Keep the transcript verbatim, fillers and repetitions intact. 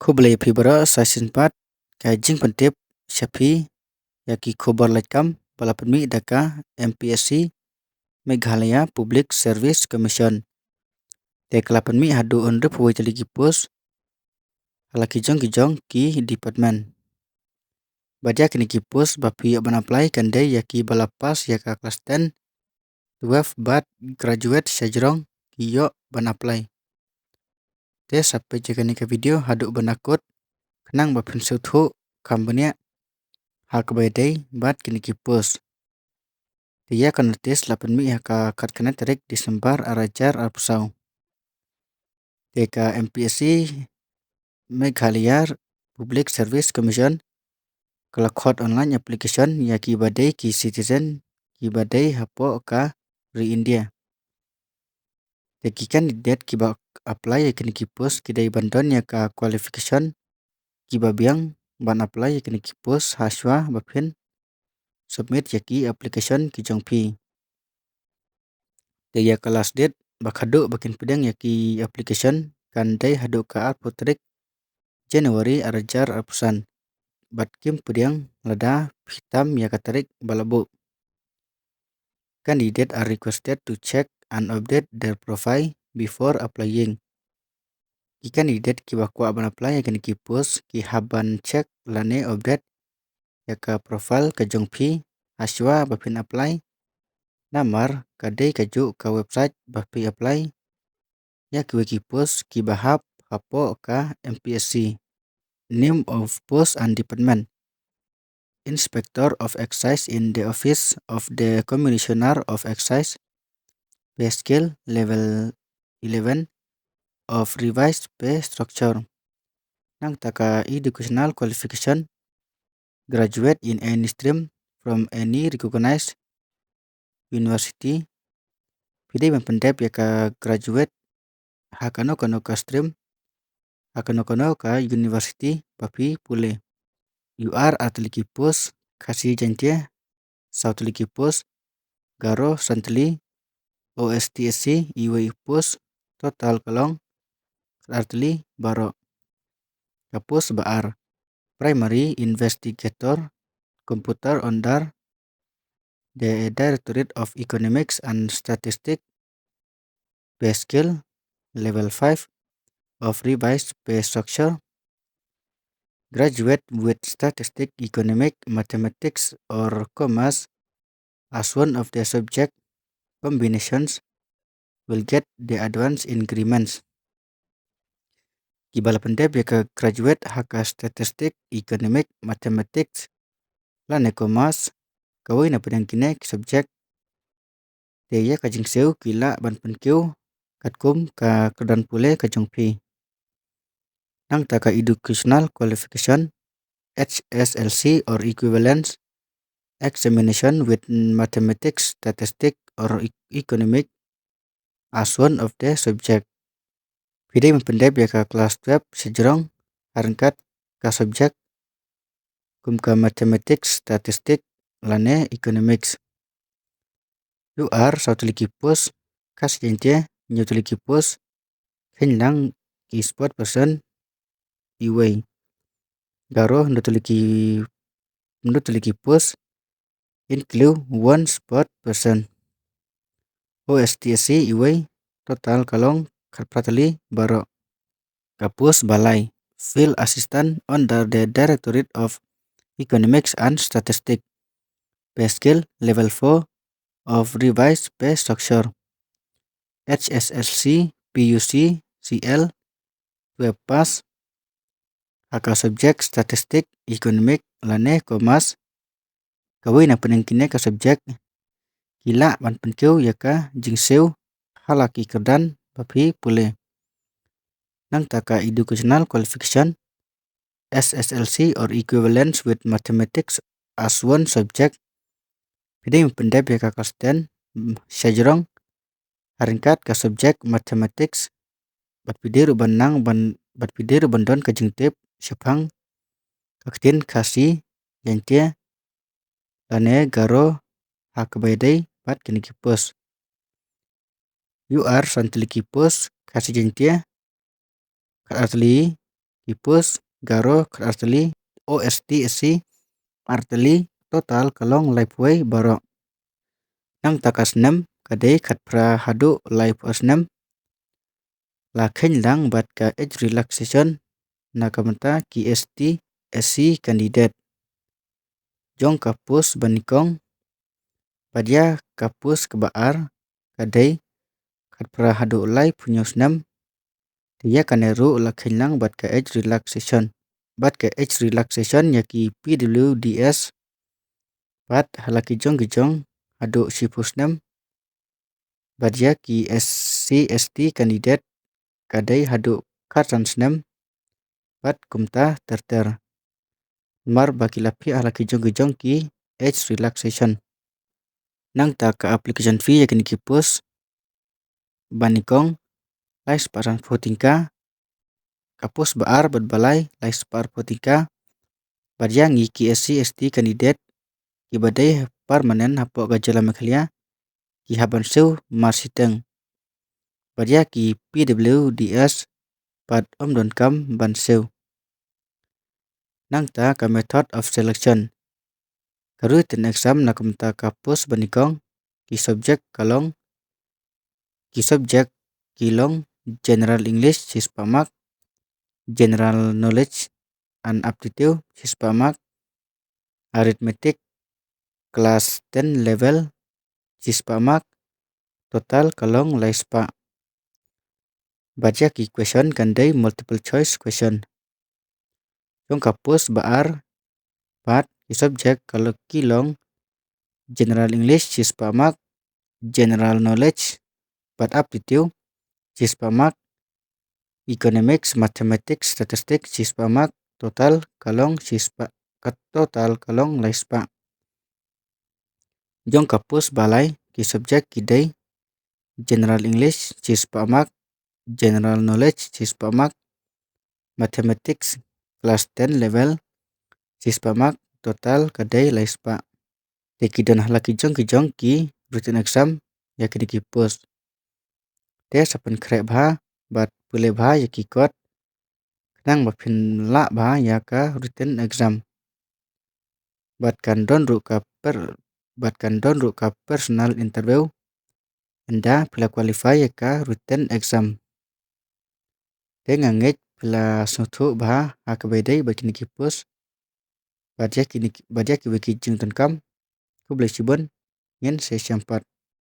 Khublei phi baroh, sa shisien pat ka jingpyntip sha phi ïa ki khubor laitkam ba la pynmih da ka M P S C, Meghalaya Public Service Commission. Te ka la pynmih haduh hynriewphew tylli ki post ha la ki jong ki jong ki department. Bad ïa kine ki post ba phi ïoh ban apply kan dei ïa ki ba la pass ïa ka klas ten, twelve bad graduate shajrong ki ïoh ban apply. Te sa peit ïa kane ka video haduh ban da kut khnang ba phin sngewthuh kham bniah ha kaba ïadei bad kine ki post. Te ïa ka notice la pynmih ha ka khatkhyndai tarik December ar hajar arphew saw. Te ka M P S C, Meghalaya Public Service Commission, ka la khot online application ïa ki ba dei ki citizen ki ba dei hapoh ka ri India. Te ki candidate ki ba apply ïa kine ki post ki dei ban don ïa ka qualification ki ba biang ban apply ïa kine ki post ha shuwa ba phin submit ïa ki application ki jong phi. Te ïa ka last date ba khadduh ba kin pdiang ïa ki application kan dei haduh ka arphew tarik January ar hajar arphew san. Bad kim pdiang lada phi tam ïa ka tarik ba la buh. Candidate are requested to check and update their profile before applying. Ki candidate ki ba kwah ban apply ïa kine ki post ki hap ban check lane update ïa ka profile ka jong phi ha shuwa ba phin apply. Namar ka dei kajuh ka website ba phi apply ïa kiwei ki post ki ba hap hapoh ka M P S C. Name of post and department: Inspector of Excise in the Office of the Commissioner of Excise. Pay scale level eleven of revised pay structure. Nangta ka educational qualification: graduate in any stream from any recognized university. Phi dei ban pyndep ïa ka graduate ha kano kano ka stream, ha kano kano ka university ba phi pule. U R ar tylli ki post, Khasi Jaiñtia saw tylli ki post, Garo san tylli, O S T S C iwei post, total ka long ar tylli baroh. Ka post ba ar, Primary Investigator Computer under the Directorate of Economics and Statistics. Pay scale level five of revised pay structure. Graduate with statistic, economic, mathematics or commerce as one of their subject combinations will get the advance increments. Ki ba la pyndep ïa ka graduate ha ka statistic, economic, mathematics lane commerce, kawei na pdeng kine ki subject, te ïa ka jingsiew ki lah ban pynkiew katkum ka kyrdan pule ka jong phi. Nangta ka educational qualification, H S L C or equivalence examination with mathematics, statistic or e-, economic as one of the subject. Phi dei ban pyndep ïa ka klas twelve shajrong ha ryngkat ka subject kum ka mathematics, statistic lane economics. U R saw tylli ki post, Khasi Jaiñtia hynñiew tylli ki post, Khynlang ki sport person iwei. Garo hynriew tylli ki, hynriew tylli ki post, include one sport person. O S T S C iwei, total ka long khatphra tylli baroh. Ka post ba lai, Field Assistant under the Directorate of Economics and Statistics. Pay scale level four of revised pay structure. H S L C, P U C, C L, twelve pass ha ka subject statistic, economic lane commerce, kawei na pdeng kine ka subject, ki lah ban pynkiew ïa ka jingsiew ha la ki kyrdan ba phi pule. Nangta ka educational qualification, S S L C or equivalence with mathematics as one subject. Phi dei ban pyndep ïa ka klas ten, mm, shajrong ha ryngkat ka subject mathematics, bad phi dei ruh ban nang ban, bad phi dei ruh ban don ka jingtip shaphang ka ktien Khasi Jaiñtia lane Garo ha kaba ïadei bad kine ki post. U R san tylli ki post, Khasi Jaiñtia khatar tylli ki post Garo khat artylli, O S T S C artylli, total ka long laiphew baroh. Nangta ka snem ka dei khatphra haduh laiphew snem. La kheiñ lang bad ka age relaxation na ka bynta ki S T S C candidate jong ka post ba nyngkong. Bad ïa ka post kaba ar ka dei khatphra haduh laiphew snem. Te ïa kane ruh la kheiñ lang bad ka age relaxation, bad ka age relaxation ïa ki P W D S pat ha la ki jong ki jong haduh shiphew snem. Bad ïa ki S C S T candidate ka dei haduh khatsan snem bad kumta ter ter. Namar ba ki la phiah ha la ki jong ki jong ki age relaxation. Nangta ka application fee ïa kine ki post ba nyngkong lai spah sanphew tyngka, ka post ba ar bad ba lai lai spah arphew tyngka. Bad ïa ngi ki S C S T candidate kiba dei permanent hapoh ka jylla Meghalaya ki hap ban siew marshiteng. Bad ïa ki P W D S pat ym donkam ban siew. Nangta ka method of selection. Ka written exam na ka bynta ka post ba nyngkong, ki subject ka long, ki subject ki long General English shispah mark, General Knowledge and Aptitude shispah mark, Arithmetic class ten level shispah mark, total ka long lai spah. Bad ïa ki question kan dei multiple choice question. Jong ka post ba ar pat ki subject ka long, ki long General English shispah mark, General Knowledge bad Aptitude shispah mark, Economics, Mathematics, Statistics shispah mark, total ka long shispah, ka total ka long lai spah. Jong ka post ba lai ki subject ki dei General English shispah mark, General Knowledge shispah mark, Mathematics class ten level shispah mark, total ka dei lai spah. Te ki don ha la ki jong ki jong ki written exam ïa kine ki post. Te sa pynkhreh bha bad pule bha ïa ki kot khnang ba phin lah bha ïa ka written exam. Bad kan don ruh ka per, bad kan don ruh ka personal interview ynda phi la qualify ïa ka written exam. Te nga ngeit phi la sngewthuh bha ha kaba ïadei bad kine ki post bad ïa kine ki, bad ïa kiwei ki jingdonkam. Khublei shibun, ngin sa ïashem pat.